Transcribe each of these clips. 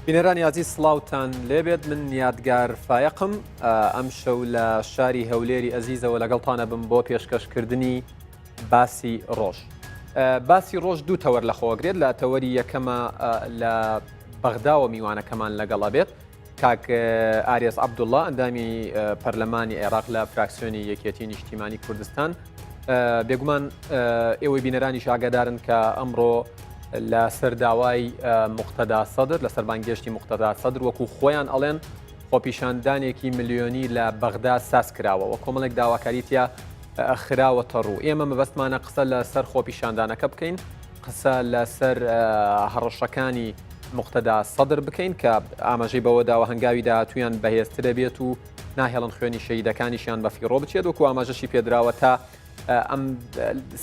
بینەرانی ئازیز سڵاوتان لێبێت من یادگار فایەقم ئەم شەو لە شاری هەولێری ئەزیزەوە لەگەڵتانە بم بۆ پێشکەشکردنی باسی ڕۆژ. باسی ڕۆژ دوو تەوەر لەخۆگرێت لە تەوەری یەکەمە لە بەغداوە میوانەکەمان لەگەڵ ئەبێت کاک ئارێز عەبدوڵڵا ئەندامی پەرلەمانی عێراق لە فراکسیۆنی یەکێتی نیشتیمانی کوردستان بێگومان ئێوەی بینەرانیش ئاگادارن کە ئەمڕۆ لە سەر داوای مقتەدا سەدر لە سەر بانگێشتی مقتەدا سەدر وەکو خۆیان ئەڵێن خۆپیشاندانێکی ملیۆنی لە بەغدا ساز کراوە و کۆمەڵێک داواکاری تیا خراوەتە ڕوو ئێمە مەبەستمانە قسە لەسەر خۆپیشاندانەکە بکەین قسە لەسەر هەڕەشەکانی موقتەدا سەدر بکەین کە ئاماژەی بەوەداوە هەنگاوی داهاتوویان بەهێزترە بێت و ناهێڵن خوێنی شەهیدەکانیشیان بە فیڕۆ بچێت وەکو ئاماژەشی پێدراوە تا ئەم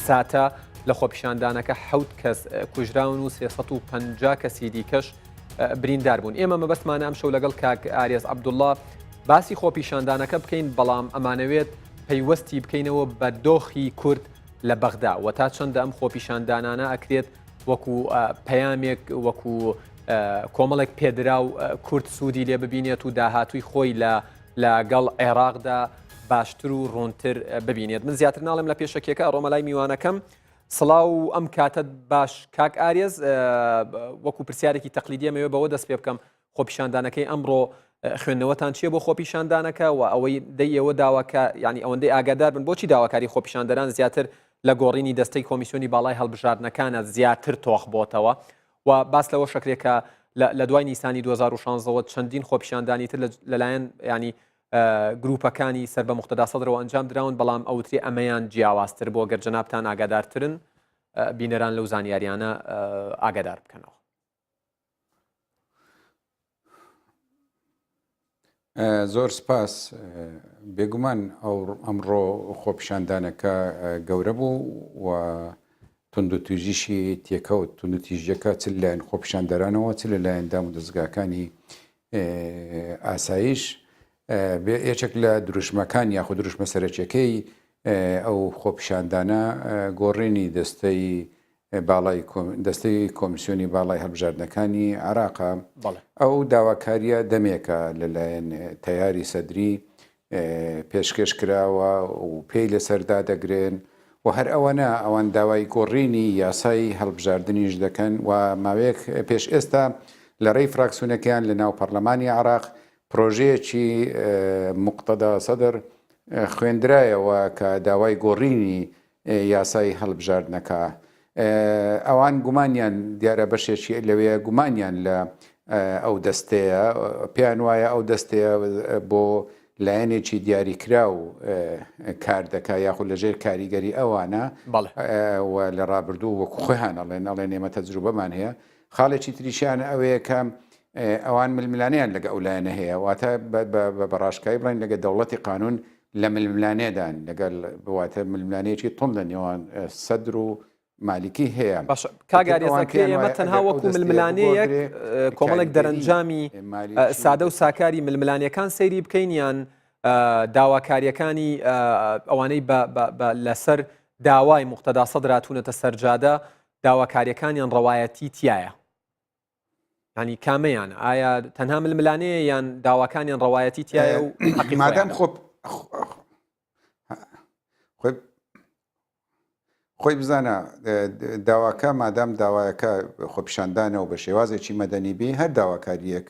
ساتە لە خۆپیشاندانەکە حەوت کەس کوژراون و 350 کەسی دیکەش بریندار بوون ئێمە مەبەستمانە ئەم شەو لەگەڵ کاک ئارێز عەبدوڵڵا باسی خۆپیشاندانەکە بکەین بەڵام ئەمانەوێت پەیوەستی بکەینەوە بە دۆخی کورد لە بەغدا و تا چەندە ئەم خۆپیشاندانانە ئەکرێت وەکو پەیامێک وەکو کۆمەڵێک پێدراو کورد سوودی لێ ببینێت و داهاتووی خۆی لە لەگەڵ عێراقدا باشتر و ڕوونتر ببینێت من زیاتر ناڵێم لە پێشەکیەکە ڕۆمە لای میوانەکەم سڵاو و ئەم کاتت باش کاک ئارێز وەکو پرسیارێکی تەقلیدیەمەوێ بەوە دەست پێ بکەم خۆپیشاندانەکەی ئەمڕۆ خوێندنەوەتان چییە بۆ خۆپیشاندانەکە و ئەوەی دەی ئێوە داواکە ینی ئەوەندەی ئاگادار بن بۆچی داواکاری خۆپیشاندەران زیاتر لە گۆڕینی دەستەی کۆمیسیۆنی باڵای هەڵبژاردنەکانە زیاتر تۆخ بۆتەوە و باس لەوە شەکرێک کە لە دوای نیسانی 2016ەوە چەندین خۆپیشاندانی تر لەلایەن ینی گروپەکانی سەر بە مختدا سەدرەوە ئەنجام دراون بەڵام ئەوتری ئەمەیان جیاوازتر بۆ گەر جەنابتان ئاگادارترن بینەران لەو زانیاریانە ئاگادار بکەنەوە. زۆر سپاس. بێگومان ئەو ئەمڕۆ خۆپیشاندانەکە گەورە بوو و توندوتیژیشی تێکەوت، توندوتیژیەکە چ لەلایەن خۆپیشاندەرانەوە چ لەلایەن دامودەزگاکانی ئاسایش یەکێک لە دروشمەکان یاخود دروشمە سەرەکیەکەی ئەو خۆپیشاندانە گۆڕینی دەستەی باڵای دەستەی کۆمیسیۆنی باڵای هەڵبژاردنەکانی عێراقە. ئەو داواکارییە دەمێکە لەلایەن تەیاری سەدری پێشکێش کراوە و پێی لەسەر دادەگرن و هەر ئەوە نا ئەوان داوای گۆڕینی یاسای هەڵبژاردنیش دەکەن و ماوەیەک پێش ئێستا لە ڕێی فراکسیۆنەکەیان لە ناو پەڕلەمانی عێراق پرۆژەیەکی موقتەدا سەدر خوێندرایەوە کە داوای گۆڕینی یاسای هەڵبژاردنەکە ئەوان گومانیان دیارە بەشێکی لەوەیە گومانیان لە ئەو دەستەیە پێیان وایە ئەو دەستەیە بۆ لایەنێکی دیاریکراو کار دەکا یاخود لەژێر کاریگەری ئەوانە و لە ڕابردوو وەکو خۆیان ئەڵێن ئەڵێن ئێمە تەجروبەمان هەیە خاڵێکی تریشیان ئەوەیە کە ئەوان ململانێیان لەگە ئەو لایەنە هەیە واتە بە ڕاشکاوی بڵێن لەگە دەوڵەتی قانون لە ململانێدان لەگەل واتە ململانێیەکی توند لە نێوان سەدر و مالیکی هەیە. باشە کاک ئیتر ئاریاس ئەوان ئەکرێ پێیان ئێمە وایە تەنها ئەگەر ئەو وەکو دەستەیە ململانێیەک بگۆڕدرێ کۆمەڵێک کاریگەری دەرەنجامی مالیکی سادە و ساکاری ململانێکان سەیری بکەین یان داواکاریەکانی ئەوانەی بە لەسەر داوای موقتەدا سەدر هاتوونەتە سەرجادە داواکاریەکانیان ڕەوایەتی تایە؟ ینی کامەیان ئایا تەنها ململانێ یان داواکانیان ڕەوایەتی تایە و مادام خۆ خۆی خۆی بزانە داواکە مادام داوایەکە خۆپیشاندانە و بە شێوازێکی مەدەنی بی هەر داواکاریەک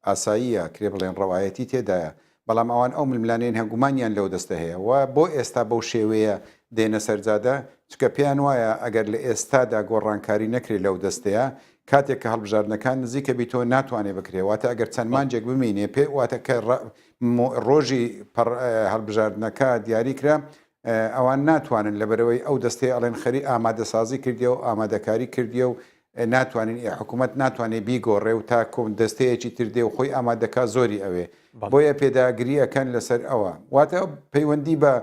ئاساییە کرێ بڵێن ڕەوایەتی تێدایە بەڵام ئەوان ئەو ململانێن هە گومانیان لەو دەستە هەیە و بۆ ئێستا بەو شێوەیە دێنە سەرجادە چکە پێیان وایە ئەگەر لە ئێستادا گۆڕانکاری نەکرێ لەو دەستەیە کاتێک کە هەڵبژاردنەکان نزیکە بیتۆ ناتوانێ بکرێ واتە ئەگەر چەند مانجێک بمینێ پێ واتە کە ڕۆژی هەڵبژاردنەکە دیاری کرا ئەوان ناتوانن لەبەرئەوەی ئەو دەستەیە ئەڵێن خەری ئامادەسازی کردیە و ئامادەکاری کردیە و ناتوانین ئێ حکوومەت ناتوانێ بیگۆڕێ و تا کۆم دەستەیەکی تر دێ و خۆی ئامادەکا زۆری ئەوێ بۆیە پێداگری ئەکەن لەسەر ئەوە واتە پەیوەندی بە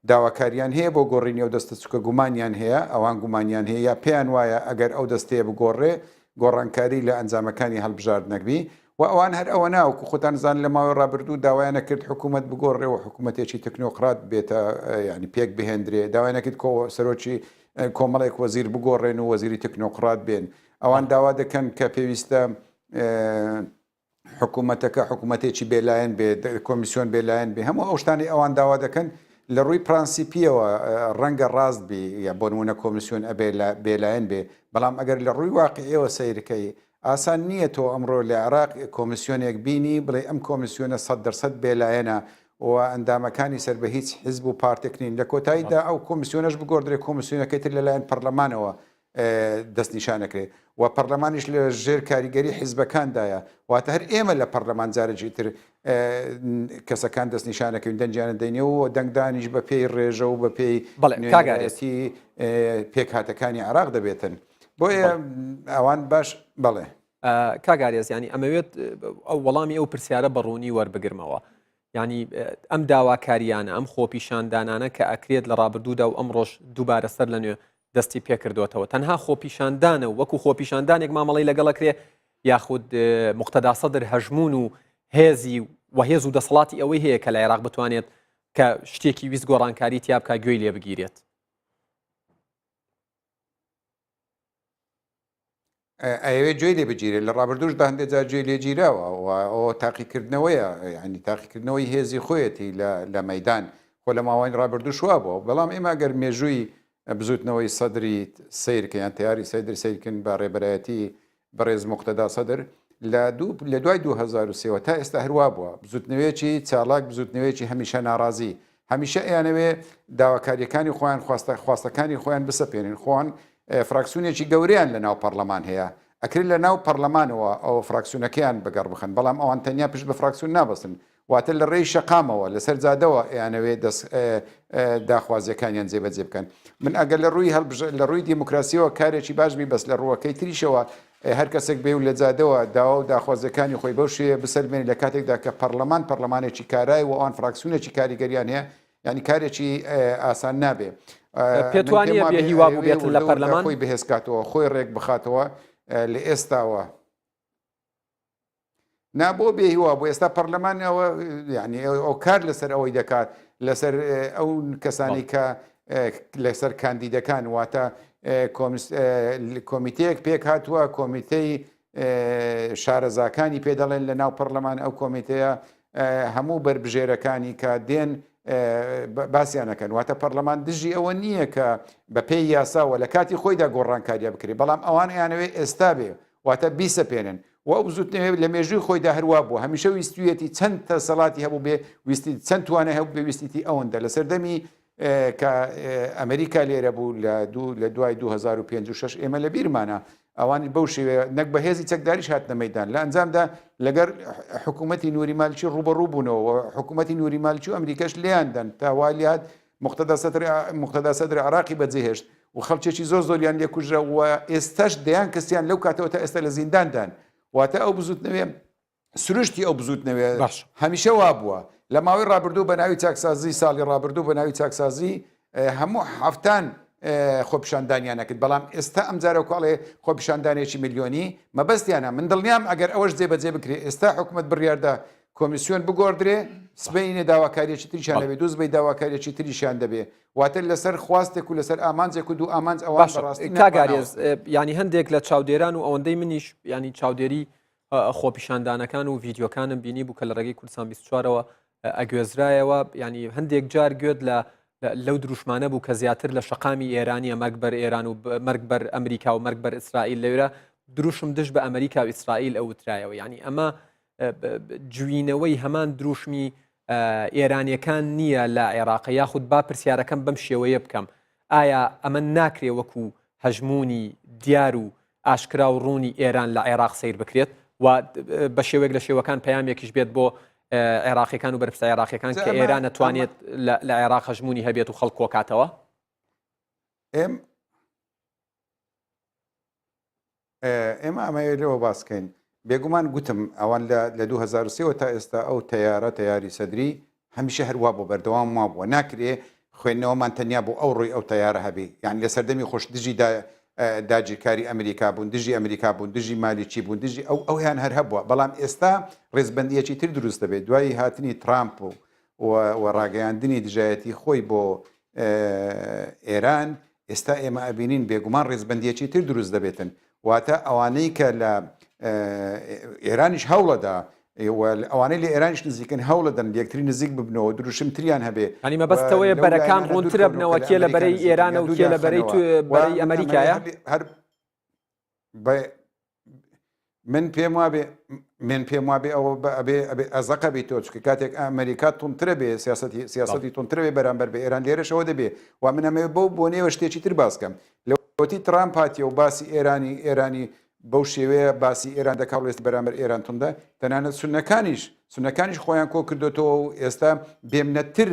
داواکاریان هەیە بۆ گۆڕینی ئەو دەستە چکە گومانیان هەیە ئەوان گومانیان هەیە یا پێیان وایە ئەگەر ئەو دەستەیە بگۆڕێ گۆڕانکاری لە ئەنجامەکانی هەڵبژاردنەک بی و ئەوان هەر ئەوە نا وەکو خۆتان زان لە ماوەی ڕابردوو داوایان نەکرد حکوومەت بگۆڕێ و حکوومەتێکی تەکنۆقرات بێتە یعنی پێک بهێندرێ داوای نەکرد کۆ سەرۆکی کۆمەڵێک وەزیر بگۆڕێن و وەزیری تەکنۆقرات بێن ئەوان داوا دەکەن کە پێویستە. حکوومەتەکە حکوومەتێکی بێلایەن بێ، کۆمیسیۆن بێلایەن بێ، هەموو ئەو شتانەی ئەوان داوا دەکەن لە ڕووی پرەنسیپییەوە ڕەنگە ڕاست بی، یا بۆ نموونە کۆمیسیۆن ئەبێ بێلایەن بێ، بەڵام ئەگەر لە ڕووی واقیعیەوە سەیرکەی ئاسان نییە تۆ ئەمڕۆ لە عێراق کۆمیسیۆنێک بینی بڵێی ئەم کۆمیسیۆنە 100% بێلایەنە و ئەندامەکانی سەر بە هیچ حیزب و پارتێک نین، لە کۆتاییدا ئەو کۆمیسیۆنەش بگۆڕدرێ کۆمیسیۆنەکەی تر لەلایەن پەرلەمانەوە دەستنیشان ئەکرێ و پەرلەمانیش لە ژێر کاریگەری حیزبەکاندایە، واتە هەر ئێمە لە پەرلەمان جارێکی تر کەسەکان دەستنیشان ئەکەین دەنگیان دەینێ و دەنگدانیش بە پێی ڕێژە و بە پێی نوێنەرایەتی پێکهاتەکانی عێراق دەبێتن. بۆیە ئەوان باش بەڵێ. کاک ئارێز یانی ئەمەوێت ئەو وەڵامی ئەو پرسیارە بە ڕوونی وەربگرمەوە. یانی ئەم داواکاریانە ئەم خۆپیشاندانانە کە ئەکرێت لە ڕابردوودا و ئەمڕۆش دووبارە سەر لە نوێ دەستی پێکردوێتەوە تەنها خۆپیشاندانە و وەکو خۆپیشاندانێک مامەڵی لەگەڵ ئەکرێ یاخود مقتەدا سەدر هەژمون و هێزی و هێز و دەسەڵاتی ئەوەی هەیە کە لە عێراق بتوانێت کە شتێکی ویست گۆڕانکاری تیا بکا گوێی لێ بگیرێت. ئەیەوێت گوێی لێ بگیرێت لە ڕابردووشدا هەندێک جار گوێی لێ گیراوە و ئەوە تاقیکردنەوەیە یعنی تاقیکردنەوەی هێزی خۆیەتی لە مەدان خۆ لە ماوەی ڕابردووش وا بووە بەڵام ئێمە گەر مێژووی بزوتنەوەی سەدری سیرکە یان تیاری سەدر سیرکن بە ڕێبەرایەتی بەڕێز موقتەدا سەدر لە دوو لە دوای 2003 تا ئێستا هەروا بووە بزوتنەوەیەکی چالاک بزوتنەوەیەکی هەمیشە ناڕازی هەمیشە ئەیانەوێ داواکاریەکانی خۆیان خواستە خواستەکانی خۆیان بسەپێنن خۆن فراکسیونێکی گەورەیان لە ناو پەرلەمان هەیە ئەکرێت لە ناو پەرلەمانەوە ئەو فراکسیونەکەیان بەگەڕ بخەن بەڵام ئەوان تەنیا پشت بە فراکسیون نابەستن واتە لە ڕێی شەقامەوە لەسەر جادەوە ئەیانەوێ دەست داخوازیەکانیان جێبەجێ بکەن من ئەگەر لە ڕووی هەڵبژ لە ڕووی دیموکراسیەوە کارێکی باش بی بەس لە ڕووەکەی تریشەوە هەر کەسێک بێ و لە جادەوە داوا و داخوازیەکانی خۆی بەو شێوەیە بسەلمێنێ لە کاتێکدا کە پەڕلەمان پەڕلەمانێکی کارای و ئەوان فراکسیونێکی کاریگەریان هەیە یعنی کارێکی ئاسان نابێ پێت وانیە بێ هیوا بووبێتن لە پەرلەمان خۆی بەهێز کاتەوە خۆی ڕێک بخاتەوە لە ئێستاوە نا بۆ بێ هیوا بۆ ئێستا پەرلەمان ئەوە یعنی ئەو کار لەسەر ئەوەی دەکات لەسەر ئەو کەسانی کە لەسەر کاندیدەکان واتە کۆمیتەیەک پێک هاتووە کۆمیتەی شارەزاکانی پێ دەڵێن لە ناو پەرلەمان ئەو کۆمیتەیە هەموو بەربژێرەکانی کە دێن باسییانەکەن واتە پەرلەمان دژی ئەوە نییە کە بە پێی یاساوە لە کاتی خۆیدا گۆڕانکاریە بکرێت بەڵام ئەوان ئەیانەوێ ئێستا بێ واتە بیسەپێنن و ئەو بزوتنەوەیە لە مێژووی خۆیدا هەروا بووە هەمیشە ویستویەتی چەند دەسەڵاتی هەبوو بێ ویستی چەند توانای هەبوو بێ ویستیتی ئەوەندە لە سەردەمی کە ئەمریکا لێرە بوو لە دوو لە دوای 2005 و 6 ئێمە لە بیرمانە ئەوانی بەو شێوەیە نەک بە هێزی چەکداریش هاتنە مەدان لە ئەنجامدا لەگەر حکوومەتی نوری مالکی ڕوبەڕوو بوونەوە حکوومەتی نوری مالکی و ئەمریکاش لێیان دەن تا والیات مقتەدا سەدر مقتەدا سەدر عراقی بەجێهێشت و خەڵکێکی زۆر زۆریان لێ کوژرا و ئێستاش دەیان کەسیان لەو کاتەوە تا ئێستا لە زینداندان واتە ئەو بزوتنەوەیە سروشتی ئەو بزوتنەوەیە باش. هەمیشە وابووە لە ماوەی ڕابردوو بە ناوی چاکسازی ساڵی ڕابردوو بە ناوی چاکسازی هەموو هەفتان خۆپیشاندانیان نەکرد بەڵام ئێستا ئەم جارە کۆڵێ خۆپیشاندانێکی ملیۆنی مەبەستیانە من دڵنیام ئەگەر ئەوەش جێبەجێ بکرێ ئێستا حکومت بڕیاردا کۆمیسیۆن بگۆڕدرێ، سبەینێ داواکارییەکی تریشیان دەبێ، دووسبەی داواکارییەکی تریشیان دەبێ. واتە لەسەر خواستێک و لەسەر ئامانجێک و دوو ئامانج ئەوان باشە بەڕاستی کاک ئارێز ڕاناوەستن. یانی هەندێک لە چاودێران و ئەوەندەی منیش یانی چاودێری خۆپیشاندانەکان و ڤیدیۆکانم بینی بوو کە لە ڕێگەی کوردستان 24ەوە ئەگوێزرایەوە ینی هەندێک جار گوێت لە لەو دروشمانە بوو کە زیاتر لە شەقامی ئێرانیە مەرگ بەر ئێران و مەرگ بەر ئەمریکا و مەرگ بەر ئیسرائیل لەوێرا دروشم دژ بە ئەمریکا و ئیسرائیل ئەوترایەوە یعنی ئەمە جوینەوەی هەمان دروشمی ئێرانیەکان نییە لە عێراق یاخود با پرسیارەکەم بەم شێوەیە بکەم ئایا ئەمە ناکرێ وەکو هەژمونی دیار و ئاشکرا و ڕوونی ئێران لە عێراق سیر بکرێت و بە شێوەیەک لە شێوەکان پەیامێکیش بێت بۆ عێراقیەکان و بەرپرسە عێراقیەکان کە ئێران نەتوانێت لە عێراق هەژمونی هەبێت و خەڵک کۆکاتەوە؟ ئێم ئێمە ئەمەوێ لەوە باس کەین بێگومان گوتم ئەوان لە 2023ەوە تا ئێستا ئەو تەیارە تەیاری سەدری هەمیشە هەروا بۆ بەردەوام وا بووە ناکرێ خوێندنەوەمان تەنیا بۆ ئەو ڕووی ئەو تەیارە هەبێ یان لە سەردەمی خۆش دژی داگیرکاری ئەمریکا بوون دژی ئەمریکا بوون دژی مالیکی بوون دژی ئەو ئەویان هەر هەبووە بەڵام ئێستا ڕێزبندیەکی تر دروست دەبێت دوای هاتنی ترامپ و و ڕاگەیاندنی دژایەتی خۆی بۆ ئێران، ئێستا ئێمە ئەبینین بێگومان ڕیزبەندیەکی تر دروست دەبێتن، واتە ئەوانەی کە لە ئێرانیش هەوڵەدا و ئەوانەی لە ئێرانیش نزیکن هەوڵەدەن لە یەکتری نزیک ببنەوە دروشمتریان هەبێ یانی مەبەست ئەوەیە بەرەکان ڕوونترە بنەوە کێ لە بەرەی ئێرانە و کێ لە بەرەی بەرەی ئەمریکایە؟ هەر من پێم وابێ من پێم وابێ ئەوە ئەبێ ئەبێ ئەزەقە بی تۆ چکە کاتێک ئەمریکا تونترە بێ سیاسەتی سیاسەتی تونترە بێ بەرامبەر بە ئێران لێرەشەوە دەبێ و من ئەمەوێ بەو بۆنەیەوە شتێکی تر باس کەم لەوەتی ترامپ هاتیە و باسی ئێرانی ئێرانی بەو شێوەیە باسی ئێران دەکا هەڵوێستی بەرامبەر ئێران توندە تەنانەت سوننەکانیش سوننەکانیش خۆیان کۆ کردۆتەوە و ئێستا بێمنەتتر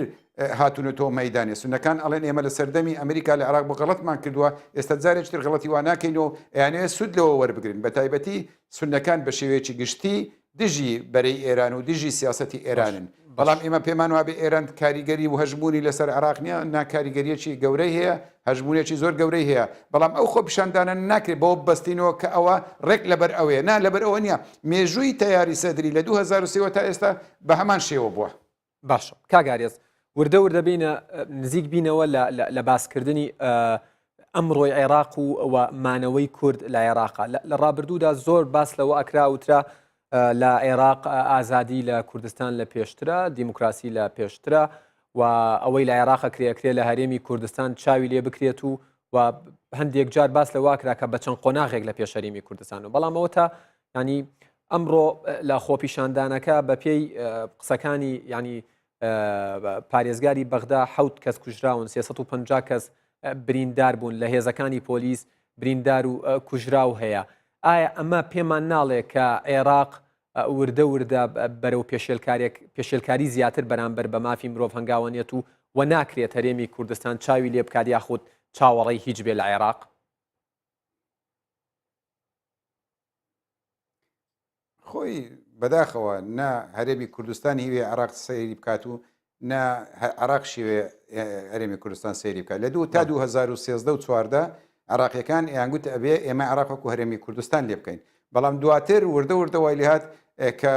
هاتوونەتەوە مەیدانێ سوننەکان ئەڵێن ئێمە لە سەردەمی ئەمریکا لە عێراق بۆ غەڵەتمان کردووە ئێستا جارێکی تر غەڵەتی وا ناکەین و ئەیانەوێت سوود لەوە وەربگرن بە تایبەتی سوننەکان بە شێوەیەکی گشتی دژی بەرەی ئێران و دژی سیاسەتی ئێرانن بەڵام ئێمە پێمان وابێ ئێران کاریگەری و هەژموونی لەسەر عێراق نییە نا کاریگەریەکی گەورەی هەیە هەژموونێکی زۆر گەورەی هەیە بەڵام ئەو خۆپیشاندانە ناکرێت بەوە ببەستینەوە کە ئەوە ڕێک لەبەر ئەوەیە نا لەبەر ئەوە نییە مێژووی تەیاری سەدری لە 2003 وە تا ئێستا بە هەمان شێوە بووە. باشە کاک ئاریەس وردە وردە بینە نزیک بینەوە لە باسکردنی ئەمڕۆی عێراق و و مانەوەی کورد لە عێراقا لە ڕابردوودا زۆر باس لەوە ئەکرا وترا لە عێراق ئازادی لە کوردستان لە پێشترە دیموکراسی لە پێشترە و ئەوەی لە عێراق کرێ کرێ لە هەرێمی کوردستان چاوی لێ بکرێت و و هەندێک جار باس لەوە کرا کە بە چەند قۆناغێک لە پێش هەرێمی کوردستان و بەڵام ئەوە تا ینی ئەمڕۆ لە خۆپیشاندانەکە بە پێی قسەکانی ینی پارێزگاری بەغدا حوت کەس کوژراون 350 کەس بریندار بوون لە هێزەکانی پۆلیس بریندار و کوژراو هەیە ئایا ئەمە پێمان ناڵێ کە عێراق وردە وردە بەرەو پێشێلکارێک پێشێلکاری زیاتر بەرامبەر بە مافی مرۆڤ هەنگاوەنێت و و ناکرێت هەرێمی کوردستان چاوی لێ بکات یاخود چاوەڕێی هیچ بێ لە عێراق؟ خۆی بەداخەوە نە هەرێمی کوردستان هیوێ عێراق سەیری بکات و نە عێراق شیوێ هەرێمی کوردستان سەیری بکات لە دوو تا 2013 و 14 عراقیەکان یانگوت ئەبێ ئێمە عراق وەکو هەرێمی کوردستان لێ بکەین بەڵام دواتر وردە وردە وای لێهات کە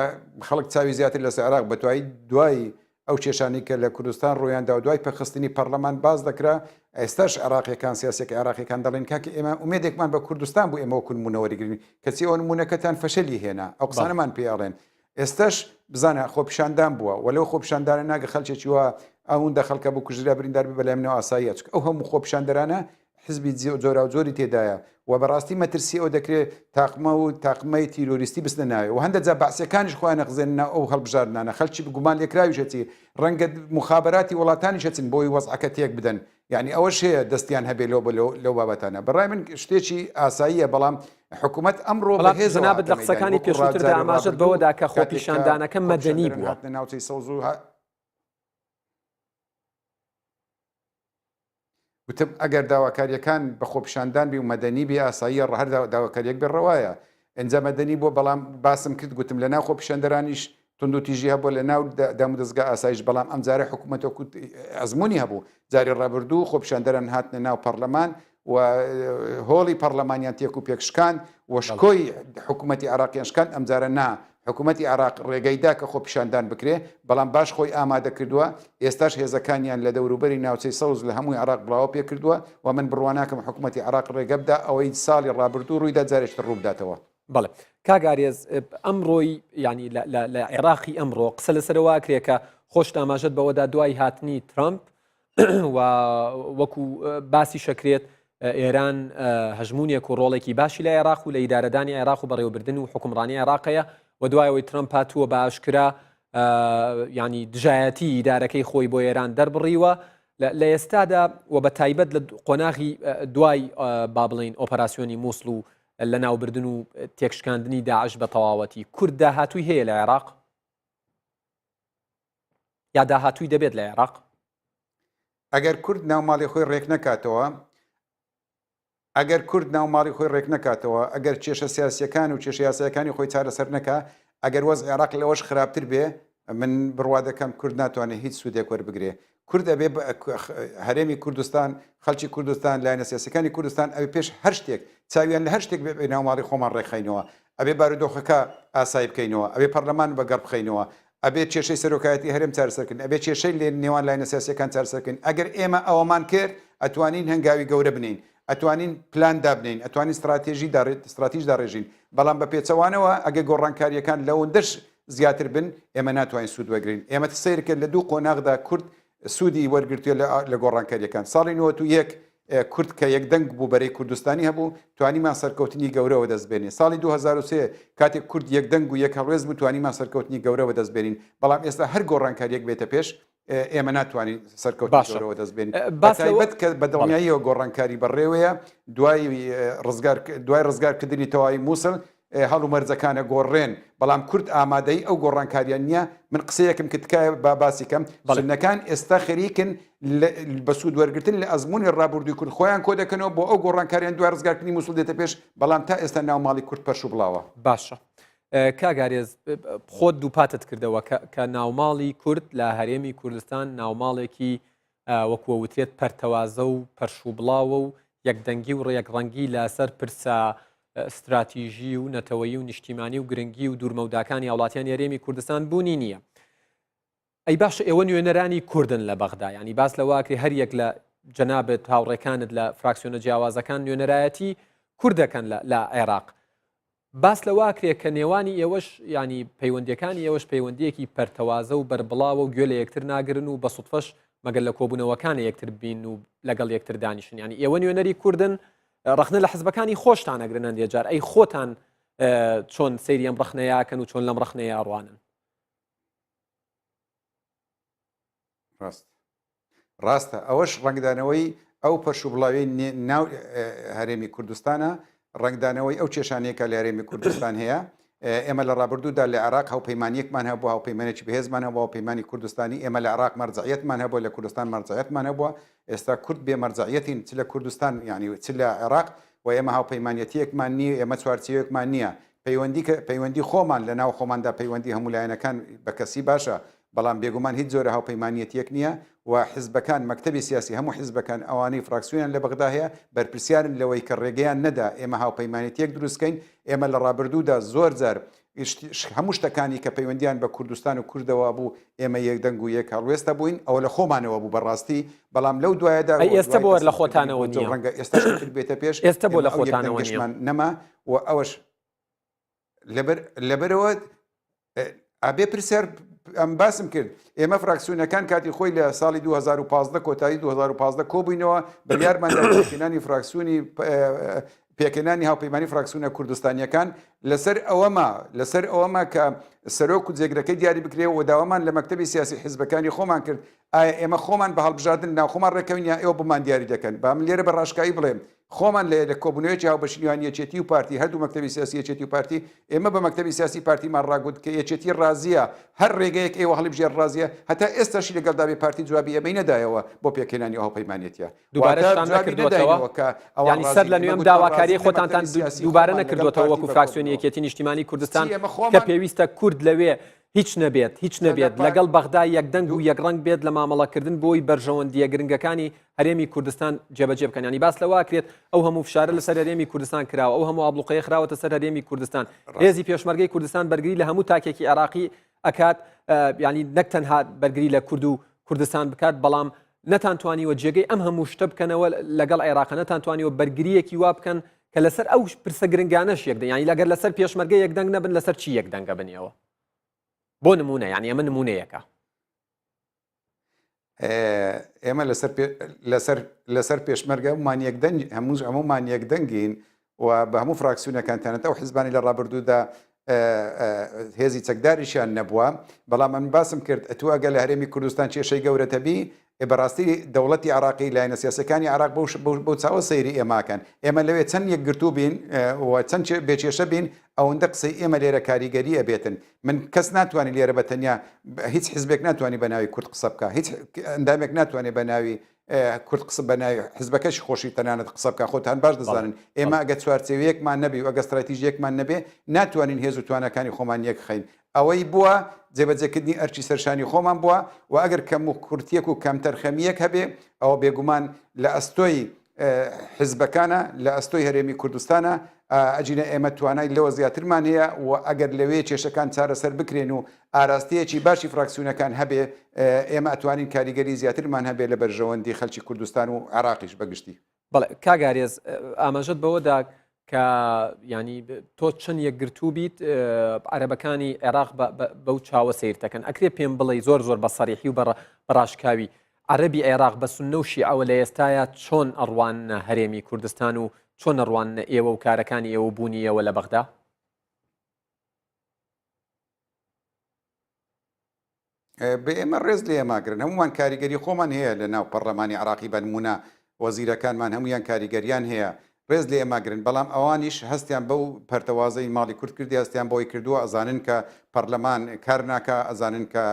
خەڵک چاوی زیاتر لەسەر عراق بەتوایی دوای ئەو کێشانەی کە لە کوردستان ڕوویان دا و دوای پەکخستنی پەڕلەمان باس دەکرا، ئێستاش عێراقییەکان، سیاسییەکە عێراقییەکان دەڵێن کاکە ئێمە ئومێدێکمان بە کوردستان بوو ئێمە وەکو نموونە وەریگرین، کەچی ئەوە نموونەکەتان فەشەلی هێنا، ئەو قسانەمان پێ ئەڵێن. ئێستاش بزانە خۆپیشاندان بووە و لەو خۆپیشاندانە ناگە خەلکێکی وا ئەوندە خەڵکە بکوژرا بریندار بێ بەلای منەوە ئاساییە، چونکە ئەو هەموو خۆپیشاندەرانە حزبی جۆراوجۆری تێدایە و بەڕاستی مەترسی ئەوە دەکرێت تاقمە و تاقمەی تیرۆریستی بچنە ناوێ و هەندە جا بەعسیەکانیش خۆیان ئەخزێنە ناو ئەو هەڵبژاردنانە خەلکی گومان لێکراویش هەچی ڕەنگە موخابەراتی وڵاتانیش هەچن بۆی وەزعەکە تێک بدەن یعنی ئەوەش هەیە دەستیان هەبێ لەو لەو بابەتانە بەڕای من شتێکی ئاساییە بەڵام حکوومەت ئەمڕۆ بەڵام بەهێزەوە جەنابت هاتە لە مەیدانی قسەکانی وەکو پێشووتردا ڕا جاری ئاماژەت ڕابردوو بەوەدا کە کاتێک کە خۆپیشاندانەکە مەدەنی خۆپیشاندەران بووە. هاتنە ناوچەی سەوز و وتم ئەگەر داواکاریەکان بە خۆپیشاندان بی و مەدەنی بی ئاساییە هەر داواکاریەک بێ ڕەوایە ئینجا مەدەنی بووە بەڵام باسم کرد گوتم لە ناو خۆپیشاندەرانیش توندوتیژی هەبووە لە ناو دامودەزگا ئاسایش بەڵام ئەمجارە حکوومەت وەکو ئەزمموی هەبوو جاری ڕابردوو خۆپیشاندەران هاتنە ناو پەرلەمان و هۆڵی پەڕلەمانیان تێک و پێک شکاند و شکۆی حکوومەتی عێراقیان شکاند، ئەمجارە نا، حکوومەتی عێراق ڕێگەی دا کە خۆپیشاندان بکرێ، بەڵام باش خۆی ئامادە کردووە، ئێستاش هێزەکانیان لە دەوروبەری ناوچەی سەوز لە هەمووی عێراق بڵاوە پێ کردووە و من بڕوا ناکەم حکوومەتی عێراق ڕێگە بدا ئەوەی ساڵی ڕابردوو ڕوویدا جارێکی تر ڕووبداتەوە. بەڵێ کاک ئارێز ئەمڕۆی یانی لە عێراقی ئەمڕۆ قسە لەسەرەوە ئەکرێ کە خۆشت ئاماژەت بەوەدا دوای هاتنی ترەمپ و وەکو باسی شەکرێت ئێران هەژمونێک و ڕۆڵێکی باشی لە عێراق و لە ئیدارەدانی عێراق و بەڕێوەبردن و حکومڕانی عێراقەیە و دوایەوەی ترەمپ هاتووە بە ئاشکرا ینی دژایەتی ئیدارەکەی خۆی بۆ ئێران دەربڕیوە لە ئێستادا و بە تایبەت لە قۆناغی دوای با بڵین ئۆپەراسیۆنی مووسڵ و لە ناوبردن و تێکشکاندنی داعش بە تەواوەتی کورد داهاتووی هەیە لە عێراق یا داهاتووی دەبێت لە عێراق؟ ئەگەر کورد ناو ماڵی خۆی ڕێک نەکاتەوە، ئەگەر کورد ناو ماڵی خۆی ڕێک نەکاتەوە، ئەگەر کێشە سیاسییەکان و کێشە یاسایەکانی خۆی چارەسەر نەکا، ئەگەر وەزعی عێراق لەوەش خراپتر بێ، من بڕوا دەکەم کورد ناتوانێ هیچ سوودێک وەربگرێ. کورد ئەبێ هەرێمی کوردستان، خەڵکی کوردستان، لایەنە سیاسییەکانی کوردستان ئەبێ پێش هەر شتێک، چاویان لە هەر شتێک بێ، ئەبێ ناو ماڵی خۆمان ڕێکخەینەوە. ئەبێ بارودۆخەکە ئاسایی بکەینەوە، ئەبێ پەرلەمان بەگەڕ بخەینەوە، ئەبێ کێشەی سەرۆکایەتی هەرێم چارەسەر کەین، ئەبێ کێشەی لە نێوان لایەنە سیاسیەکان چارەسەر کەین، ئەگەر ئێمە ئەوەمان کرد ئەتوانین هەنگاوی گەورە بنێین، ئەتوانین پلان دابنێین، ئەتوانین ستراتێژی ستراتیژ داڕێژین، بەڵام بە پێچەوانەوە ئەگەر گۆڕانکاریەکان لەوەندەش. زیاتر بن ئێمە ناتوانین سوود وەرگرین. ئێمە سەیر کە لە دوو قۆناغدا کورد سوودی وەرگرتووە لە گۆڕانکارییەکان. ساڵی 91 کورد کە یەکدەنگ بوو بەرەی کوردستانی هەبوو، توانیمان سەرکەوتنی گەورە وەدەست بێنین. ساڵی 2003 کاتێک کورد یەکدەنگ و یەک هەڵوێست بوو توانیمان سەرکەوتنی گەورە وەدەست بێنین. بەڵام ئێستا هەر گۆڕانکارییەک بێتە پێش ئێمە ناتوانین سەرکەوتنی باشە گەورە وەدەست بێنین. باس لەوە بەتایبەت کە بە بەڵێ. دڵنیاییەوە گۆڕانکاری بەڕێوەیە دوای ڕزگار دوای ڕزگارکردنی تەواوی مووسڵ هەڵومەرجەکان ئەگۆڕرێن، بەڵام کورد ئامادەی ئەو گۆڕانکارییە نییە، من قسەیەکم کرد تکایە با باسی کەم، بەڵێ. سوننەکان ئێستا خەریکن بە سوود وەرگرتن لە ئەزموونی ڕابوردووی کورد خۆیان کۆدەکەنەوە بۆ ئەو گۆڕانکاریان دوای ڕزگارکردنی موسڵ دێتە پێش، بەڵام تا ئێستا ناو ماڵی کورد پەرش و بڵاوە. باشە کاک ئارێز خۆت دووپاتت کردەوە کە ناوماڵی کورد لە هەرێمی کوردستان ناوماڵێکی وەکو وترێت پەرتەوازە و پەرشوبڵاوە و یەکدەنگی و ڕێکڕەنگی لەسەر پرسە ستراتیژی و نەتەوەیی و نیشتیمانی و گرنگی و دوورمەوداکانی هاوڵاتیانی هەرێمی کوردستان بوونی نییە. ئەی باشە ئێوە نوێنەرانی کوردن لە بەغدا ینی باس لەوە ئەکرێ هەر یەک لە جەنابت هاوڕێکانت لە فراکسیۆنە جیاوازەکان نوێنەرایەتی کوردەکەن لە عێراق باس لەوە ئەکرێ کە نێوانی ئێوەش یانی پەیوەندیەکانی ئێوەش پەیوەندیەکی پەرتەوازە و بەربڵاوە و گوێ لە یەکتر ناگرن و بە سوتفەش مەگەر لە کۆبوونەوەکانە یەکتر بین و لەگەڵ یەکتر دانیشن یانی ئێوە نوێنەری کوردن ڕەخنە لە حزبەکانی خۆشتان ئەگرن هەندێ جار ئەی خۆتان چۆن سەیری ئەم ڕەخنەیەکەن و چۆن لەم ڕەخنەیە ئەڕوانن؟ ڕاست ڕاستە ئەوەش ڕەنگدانەوەی ئەو پەرشوبڵاویەی ناو هەرێمی کوردستانە، ڕەنگدانەوەی ئەو کێشانەیە کە لە هەرێمی کوردستان هەیە. ئێمە لە ڕابردوودا لە عێراق هاوپەیمانییەکمان هەبوو، هاوپەیمانێکی بەهێزمان هەبوو، هاوپەیمانی کوردستانی. ئێمە لە عێراق مەرجەعیەتمان هەبوو، لە کوردستان مەرجەعیەتمان هەبووە. ئێستا کورد بێ مەرجەعیەتین چ لە کوردستان یانی چ لە عێراق و ئێمە هاوپەیمانیەتییەکمان نییە، ئێمە چوارچێوەیەکمان نییە. پەیوەندی کە پەیوەندی خۆمان لە ناو خۆماندا پەیوەندی هەموو لایەنەکان بە کەسی باشە، بەڵام بێگومان هیچ جۆرە هاوپەیمانیەتیەک نییە و حزبەکان، مەکتەبی سیاسی هەموو حزبەکان ئەوانەی فراکسیۆنیان لە بەغدا هەیە بەرپرسیارن لەوەی کە ڕێگەیان نەدا ئێمە هاوپەیمانێتیەک دروست کەین، ئێمە لە ڕابردوودا زۆر جار هەموو شتەکانی کە پەیوەندیان بە کوردستان و کوردەوە بوو ئێمە یەک دەنگ و یەک هەڵوێستە بووین، ئەوە لە خۆمانەوە بوو بەڕاستی، بەڵام لەو دوایەدا ئەی و ئێستە دوای بۆ هەر لە پەسەندکردنی خۆتانەوە بودجە و نییە؟ ڕەنگە ئێستاش شتێک بێتە پێش ئێستە بۆ ئێمە لە ئەو یەک خۆتانەوە نییە؟ دەنگەشمان نەما و ئەوەش لەبەر لەبەرەوە ئەبێ پرسیار ئەم باسم کرد ئێمە فراکسیۆنەکان کاتی خۆی لە ساڵی 2015 کۆتایی 2015 کۆبووینەوە بڕیارمان دا پێکهێنانی فراکسیۆنی پێکهێنانی هاوپەیمانی فراکسیۆنە کوردستانیەکان لەسەر ئەوەما لەسەر ئەوەما کە سەرۆک و جێگرەکەی دیاری بکرێ و داوامان لە مەکتەبی سیاسی حیزبەکانی خۆمان کرد ئایا ئێمە خۆمان بە هەڵبژاردن ناوخۆمان ڕێکەوین یا ئێوە بۆمان دیاری دەکەن با من لێرە بە ڕاشکاوی بڵێم خۆمان لە لە کۆبوونەوەیەکی هاوبەشی نێوان یەکێتی و پارتی هەردوو مەکتەبی سیاسی یەکێتی و پارتی ئێمە بە مەکتەبی سیاسی پارتیمان ڕاگوت کە یەکێتی ڕازیە هەر ڕێگەیەک ئێوە هەڵیبژێر ڕازیە هەتا ئێستاشی لەگەڵدا بێ پارتی جوابی ئێمەی نەدایەوە بۆ پێکهێنانی ئەو هاوپەیمانێتیە دووبارەشتان واتە جوابی نەکردووەتەوە نەداینەوە کە ئەوان یانی سەر ڕازین لە ئێمە نوێ ئەم گوتمان داواکاریەی ڕازین لە خۆتانتان مەکتەبی سیاسی دووبارە خۆمان لەگەڵ نەکردووەتەوە پارتی وەکو بە فراکسیۆنی کۆبوونەوە یەکێتی نیشتیمانی کوردستان چی ئێمە کە خۆمان پێویستە کورد لەوێ هیچ نەبێت هیچ لە نەبێت پار لەگەڵ بەغدا یەکدەنگ و دوو یەکڕەنگ بێت لە مامەڵەکردن بۆی بەرژەوەندییە گرنگەکانی هەرێمی کوردستان جێبەجێ بکەن یانی باس لەوە ئەکرێت ئەو هەموو فشارە لەسەر ڕاست هەرێمی کوردستان کراوە ئەو هەموو ئابڵوقەیە خراوەتە سەر هەرێمی کوردستان ڕاست هێزی پێشمەرگەی کوردستان بەرگری لە هەموو تاکێکی عێراقی ئەکات یانی نەک تەنها بەرگری لە کورد و کوردستان بکات بەڵام نەتانتوانیوە جێگەی ئەم هەموو شتە بکەنەوە لەگەڵ عێراق نەتانتوانیوە بەرگرییەکی وا بکەن کە لەسەر ئەو پرسە گرنگانەش یەکدەنگ یانی لەگەر لەسەر پێشمەرگە یەکدەنگ نەبن لەسەر چی یەکدەنگە بن ئێوە بۆ نمونە یانی ئەمە نمونەیەکە. ئێمە لەسەر لەسەر لەسەر پێشمەرگە هەمومان یەکدەنگ هەموو هەمومان یەکدەنگین و بە هەموو فراکسیونەکان تەنانەت ئەو حزبانی لە ڕابردوودا هێزی چەکداریشیان نەبووە بەڵام من باسم کرد ئەتوو ئەگەر لە هەرێمی کوردستان کێشەی گەورەتە بی بەڕاستی دەوڵەتی عراقی لایەنە سیاسەکانی عراق بەو چاوە سەیری ئێماکەن ئێمە لەوێ چەند یەکگرتوو بین و چەند بێکێشە بین ئەوەندە قسەی ئێمە لێرە کاریگەری ئەبێتن من کەس ناتوانێت لێرە بە تەنیا هیچ حزبێک ناتوانێت بە ناوی کورد قسە بکە هیچ ئەندامێک ناتوانێت بە ناوی کورد قسە بە ناوی حزبەکەشی خۆشی تەنانەت قسە بکە خۆتان باش دەزانن ئێمە ئەگە چوارچێوەیەکمان نەبی و ئەگە ستراتیژیەکمان نەبێ ناتوانین هێز و تواناکانی خۆمان یەکخەین ئەوەی بووە جێبەجێکردنی ئەرکی سەرشانی خۆمان بووە و ئەگەر کەم و کورتیەک و کەمتەرخەمییەک هەبێ ئەوە بێگومان لە ئەستۆی حزبەکانە، لە ئەستۆی هەرێمی کوردستانە، ئەگینا ئێمە توانای لەوە زیاترمان هەیە و ئەگەر لەوێ کێشەکان چارەسەر بکرێن و ئاراستەیەکی باشی فراکسیونەکان هەبێ ئێمە ئەتوانین کاریگەری زیاترمان هەبێ لە بەرژەوەندی خەلکی کوردستان و عێراقیش بە گشتی. بەڵێ کاک ئارێز ئاماژەت بەوە دا. کە ینی تۆ چەند یەکگرتوو بیت عەرەبەکانی عێراق بەو چاوە سیر دەکەن ئەکرێ پێم بڵێ زۆر زۆر بە سەریحی و بەڕاشکاوی عەرەبی عێراق بە سوننە و شیعەوە لە ئێستایا چۆن ئەڕواننە هەرێمی کوردستان و چۆن ئەڕواننە ئێوە و کارەکانی ئێوە و بوونی ئێوە لە بەغدا؟ بە ئێمە ڕێز لە ئێماگرن هەمومان کاریگەری خۆمان هەیە لە ناو پەرلەمانی عراقی بەنمونە وەزیرەکانمان هەمویان کاریگەریان هەیە ڕێز لە ئێماگرن بەڵام ئەوانیش هەستیان بەو پەرتەوازەی ماڵی کورد کردی هەستیان بۆی کردووە ئەزانن کە پەرلەمان کار ناکە ئەزانن کە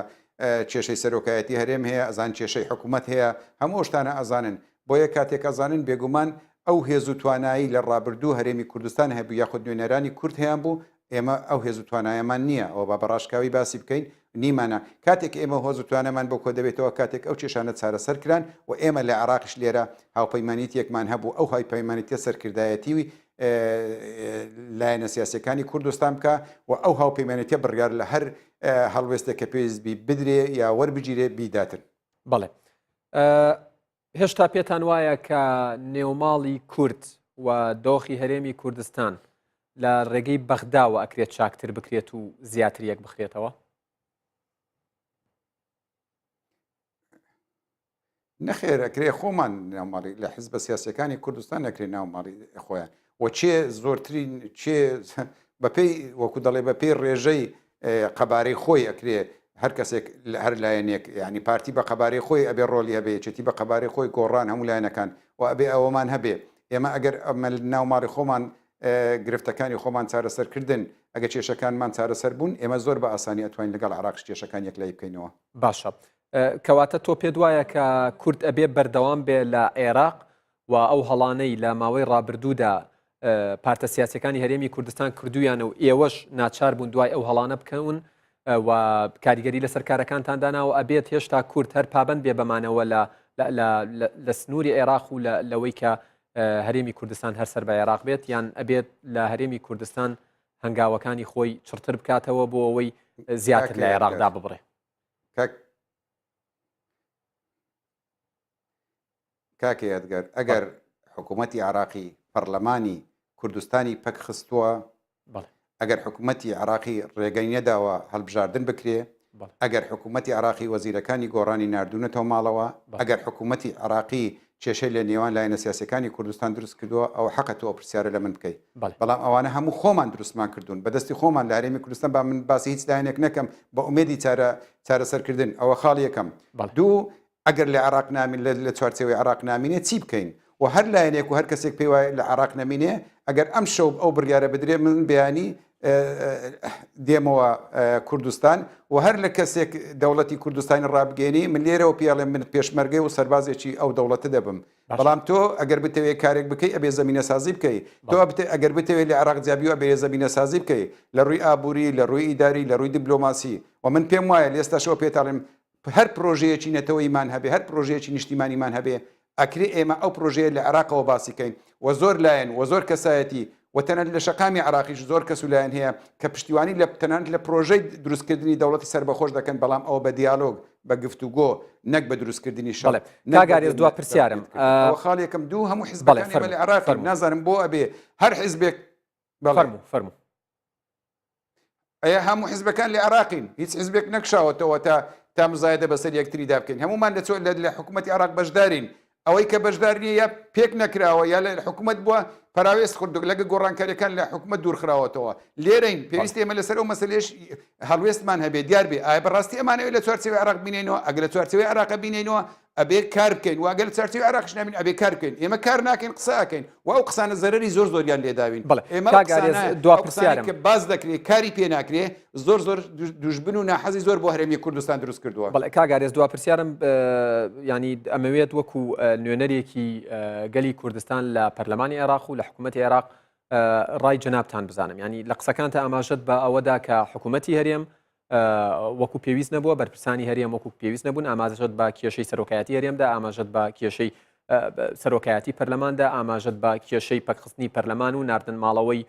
کێشەی سەرۆکایەتی هەرێم هەیە ئەزان کێشەی حکوومەت هەیە هەموو ئەو شتانە ئەزانن بۆیە کاتێک ئەزانن بێگومان ئەو هێز و توانایی لە ڕابردوو هەرێمی کوردستان هەبوو یاخود نوێنەرانی کورد هەیان بوو ئێمە ئەو هێز و توانایەمان نییە ئەوە با بە ڕاشکاوی باسی بکەین نیمانە کاتێک ئێمە هۆز و توانامان بۆ کۆ دەبێتەوە کاتێک ئەو کێشانە چارەسەر کران و ئێمە لە عێراقیش لێرە هاوپەیمانیتیەکمان هەبوو ئەو هایپەیمانیتیە سەرکردایەتی لایەنە سیاسیەکانی کوردستان بکا و ئەو هاوپەیمانێتیە بڕیار لە هەر هەڵوێستێک کە پێویست بی بدرێ یا وەربگیرێ بیداتن. بەڵێ هێشتا پێتان وایە کە نێوماڵی کورد و دۆخی هەرێمی کوردستان لە ڕێگەی بەغداوە ئەکرێت چاکتر بکرێت و زیاتر یەک بخرێتەوە؟ نەخێر ئەکرێ خۆمان ناوماڵی لە حزبە سیاسەکانی کوردستان نەکرێ ناوماڵی خۆیان و چێ زۆرترین چێ بەپێی وەکو دەڵێ بەپێی ڕێژەی قەبارەی خۆی ئەکرێ هەر کەسێک لە هەر لایەنێک ینی پارتی بە قەبارەی خۆی ئەبێ ڕۆلی هەبێ یەکێتی بە قەبارەی خۆی گۆڕان هەموو لایەنەکان و ئەبێ ئەوەمان هەبێ ئێمە ئەگەر ئەمە ناو ماڵی خۆمان گرفتەکانی خۆمان چارەسەرکردن ئەگە کێشەکانمان چارەسەر بوون ئێمە زۆر بە ئاسانی ئەتوانین لەگەڵ عراقش کێشەکان یەکلایی بکەینەوە. باشە کەواتە تۆ پێت وایە کە کورد ئەبێ بەردەوام بێ لە عێراق و ئەو هەڵانەی لە ماوەی ڕابردوودا پارتە سیاسەکانی هەرێمی کوردستان کردویانە و ئێوەش ناچار بوون دوای ئەو هەڵانە بکەون و کاریگەری لەسەر کارەکانتان داناوە ئەبێت هێشتا کورد هەر پابند بێ بەمانەوە لە لە سنووری عێراق و لەوەی کە هەرێمی کوردستان هەر سەر بە عێراق بێت یان ئەبێت لە هەرێمی کوردستان هەنگاوەکانی خۆی چڕتر بکاتەوە بۆ ئەوەی زیاتر لە عێراقدا ببڕێ کاکە یادگار ئەگەر حکوومەتی عراقی پەرلەمانی کوردستانی پەک خستووە ئەگەر حکوومەتی عراقی ڕێگەی نەداوە هەڵبژاردن بکرێ ئەگەر حکوومەتی عراقی وەزیرەکانی گۆڕانی نردونەتەوە ماڵەوە ئەگەر حکوومەتی عراقی کێشەی لە نێوان لایەنە سیاسەکانی کوردستان دروست کردووە ئەو حەقە تۆ پرسیارە لە من بکەیت بەڵام ئەوانە هەموو خۆمان دروستمان کردوون بەدەستی خۆمان لە هەرێمی کوردستان با من باسی هیچ لایەنێک نەکەم بە ئومێدی چارە چارەسەرکردن ئەوە خاڵ یەکەم دوو ئەگەر لە عێراق نامین لە چوارچێوەی عێراق نامینێ چی بکەین و هەر لایەنێک و هەر کەسێک پێی وایە لە عێراق نەمینێ ئەگەر ئەم شەو ئەو بڕیارە بدرێ من بەیانی دێمەوە کوردستان و هەر لە کەسێک دەوڵەتی کوردستانی ڕابگەێنی من لێرەوە پێڵێ من پێشمەرگەی و سەربازێکی ئەو دەوڵەتە دەبم بەڵام تۆ ئەگەر بتەوێت کارێک بکەی ئەبێ زمینە سازی بکەی تۆ ئەگەر بتەوێت لە عێراق جیابی و ئەبێ زمینە سازی بکەی لە ڕووی ئابووری لە ڕووی ئیداری لە ڕووی دیبلۆماسی و من پێم وایە لە ئێستاشەوە پێتاڵێم هەر پرۆژەیەکی نەتەوەیمان هەبێ، هەر پرۆژەیەکی نیشتیمانیمان هەبێ، ئەکرێ ئێمە ئەو پرۆژەیە لە عێراقەوە باسی کەین و زۆر لایەن و زۆر کەسایەتی و تەنانەت لە شەقامی عێراقیش زۆر کەس و لایەن هەیە کە پشتیوانی لە تەنانەت لە پرۆژەی دروستکردنی دەوڵەتی سەربەخۆش دەکەن، بەڵام ئەوە بە دیالۆگ، بە گفتوگۆ، نەک بە دروستکردنی شەڕ، بەڵێ نەک کاک بە ئارێز دوا پرسیارم ئەوە خاڵی یەکەم، دوو هەموو بەڵێ حیزبەکان ئێمە فەرموو لە عێراقین، فەرموو. نازانم بۆ ئەبێ هەر حیزبێک بەڵێ. فەرموو فەرموو. ئەیە هەموو حزبەکان لە عێراقین هیچ حزبێک نەکشاوەتەوە تا تا مزایدە بەسەر یەکتریدا بکەین هەمومان لە چۆ لە حکوومەتی عێراق بەشدارین ئەوەی کە بەشدار نییە یا پێک نەکراوە یا لە حکوومەت بووە پەراوێز خوردوک لەگە گۆڕانکاریەکان لە حکوومەت دوورخراوەتەوە لێرەین پێویست ئێمە لەسەر ئەو مەسلێش هەڵوێستمان هەبێ دیار بێ ئایا بەڕاستی ئەمانەوێت لە چوارچێوەی عێراق بینینەوە ئەگەر لە چوارچێوەی عێراق بینینەوە ئەبێ کار بکەین و ئەگەر لە چوارچێوەی عێراقیش نابین ئەبێ کار بکەین ئێمە کار ناکەین قسە ئەکەین و ئەو قسانە زەرەری زۆر زۆریان لێداوین بەڵێ ئێمە ئەو کاک ئارێز قسانە دوا ئەو قسانەی پرسیارم کە باس دەکرێ کاری پێ ناکرێ زۆر زۆر دوژمن و ناحەزی زۆر بۆ هەرێمی کوردستان دروست کردووە. بەڵێ کاک ئارێز دوا پرسیارم ینی ئەمەوێت وەکو نوێنەرێکی گەلی کوردستان لە پەرلەمانی عێراق و لە حکوومەتی عێراق ڕای جەنابتان بزانم ینی لە قسەکانتە ئاماژەت بە ئەوەدا کە حکوومەتی هەرێم وەکو پێویست نەبووە، بەرپرسانی هەرێم وەکو پێویست نەبوون، ئاماژەت بە کێشەی سەرۆکایەتی هەرێمدا، ئاماژەت بە کێشەی سەرۆکایەتی پەرلەماندا، ئاماژەت بە کێشەی پەکخستنی پەرلەمان و ناردن ماڵەوەی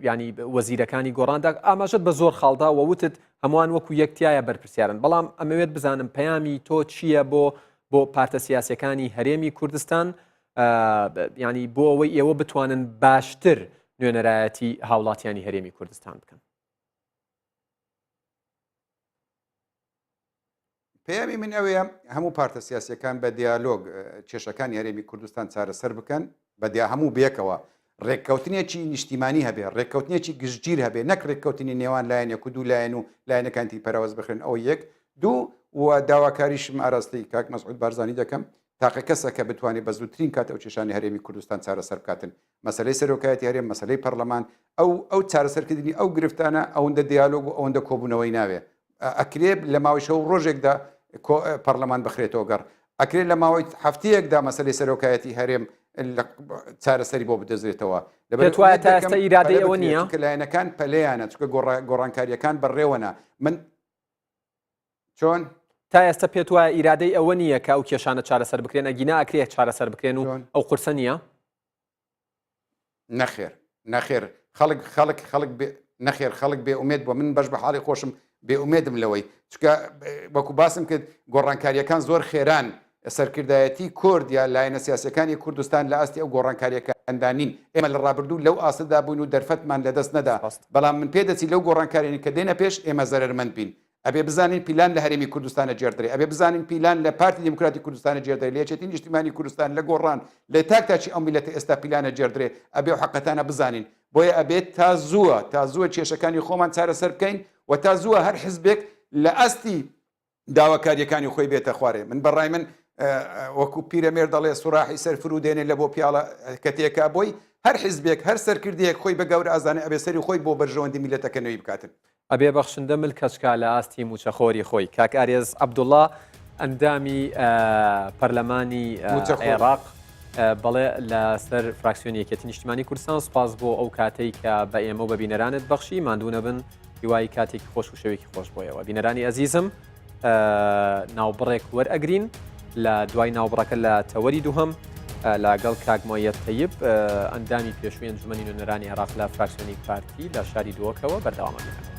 ینی وەزیرەکانی گۆڕاندا، ئاماژەت بە زۆر خاڵدا و وتت هەمووان وەکو یەک تایە بەرپرسیارن، بەڵام ئەمەوێت بزانم پەیامی تۆ چییە بۆ بۆ پارتە سیاسەکانی هەرێمی کوردستان؟ ینی بۆ ئەوەی ئێوە بتوانن باشتر نوێنەرایەتی هاوڵاتیانی هەرێمی کوردستان بکەن؟ پەیامی من ئەوەیە هەموو پارتە سیاسیەکان بە دیالۆگ کێشەکانی هەرێمی کوردستان چارەسەر بکەن بە دیا هەموو بێکەوە ڕێککەوتنێکی نیشتیمانی هەبێ ڕێککەوتنێکی گشتگیر هەبێ نەک ڕێککەوتنی نێوان لایەنێک و دوو لایەن و لایەنەکانی تری پەراوێز بخرێن ئەوە یەک دوو و داواکاریشم ئاراستەی کاک مەسعود بارزانی دەکەم تاقە کەسە کە بتوانێت بە زووترین کات ئەو کێشانی هەرێمی کوردستان چارەسەر بکاتن مەسەلەی سەرۆکایەتی هەرێم مەسەلەی پەرلەمان ئەو ئەو چارەسەرکردنی ئەو گرفتانە ئەوەندە دیالۆگ و ئەوەندە کۆبوونەوەی ناوێ ئەکرێ لە ماوەی شەو ڕۆژێکدا پەرلەمان بخرێتەوە گەڕ ئەکرێ لە ماوەی هەفتەیەکدا مەسەلەی سەرۆکایەتی هەرێم چارەسەری بۆ بدۆزرێتەوە. لەبەر پێت وایە تا ئێستا ئیرادەی ئەوە نییە؟ چونکە لایەنەکان پەلەیانە چونکە گۆڕانکارییەکان بەڕێوەنە من چۆن؟ تا ئێستا پێت وایە ئیرادەی ئەوە نییە کە ئەو کێشانە چارەسەر بکرێن ئەگینا ئەکرێ چارەسەر بکرێن و ئەو قورسە نییە؟ نەخێر نەخێر خەڵک خەڵک خەڵک نەخێر خەڵک بێ ئومێد بووە من بەش بە حاڵی خۆشم بێ ئومێدم لەوەی چکە وەکو باسم کرد گۆڕانکاریەکان زۆر خێران سەرکردایەتی کورد یا لایەنە سیاسەکانی کوردستان لە ئاستی ئەو گۆڕانکاریەکاندا نین ئێمە لە ڕابردوو لەو ئاستدا بووین و دەرفەتمان لەدەست نەدا بەڵام من پێدەچی لەو گۆڕانکاریانی کە دێنە پێش ئێمە زەرەرمەند بین ئەبێ بزانین پیلان لە هەرێمی کوردستان ئەگێڕدرێ، ئەبێ بزانین پیلان لە پارتی دیموکراتی کوردستان ئەگێڕدرێ، لە یەکێتی نیشتیمانی کوردستان، لە گۆڕان، لە تاک تاکی ئەو میللەتە ئێستا پیلان ئەگێڕدرێ، ئەبێ ئەو حەقەتانە بزانین. بۆیە ئەبێ تا زووە، تا زووە کێشەکانی خۆمان چارەسەر بکەین و تا زووە هەر حزبێک لە ئاستی داواکارییەکانی خۆی بێتە خوارێ. من بە ڕای من وەکو پیرەمێرد دەڵێ سوراحی سەر فرو دێنێ لە بۆ پیاڵە کە تێکا بۆی، هەر حزبێک، هەر سەرکردەیەک خۆی بە گەورە ئەزانێ ئەبێ سەری خۆی بۆ بەرژەوەندی میللەتەکە نەوی بکاتن. ئەبێ بەخشندە مل کەچکا لە ئاستی موچەخۆری خۆی. کاک ئارێز عەبدوڵا ئەندامی پەرلەمانی عێراق بەڵێ لەسەر فراکسیۆنی یەکێتی نیشتیمانی کوردستان سوپاس بۆ ئەو کاتەی کە بە ئێمە و بە بینەرانت بەخشی ماندوو نەبن هیوای کاتێکی خۆش و شەوێکی خۆش بۆیەوە بینەرانی ئەزیزم ناوبڕێک وەرئەگرین لە دوای ناوبڕەکە لە تەوەری دووهەم لەگەڵ کاک مۆیەد تەیب ئەندامی پێشووی ئەنجومەنی نوێنەرانی عێراق لە فراکسیۆنی پارتی لە شاری دهۆکەوە بەردەوامە بین.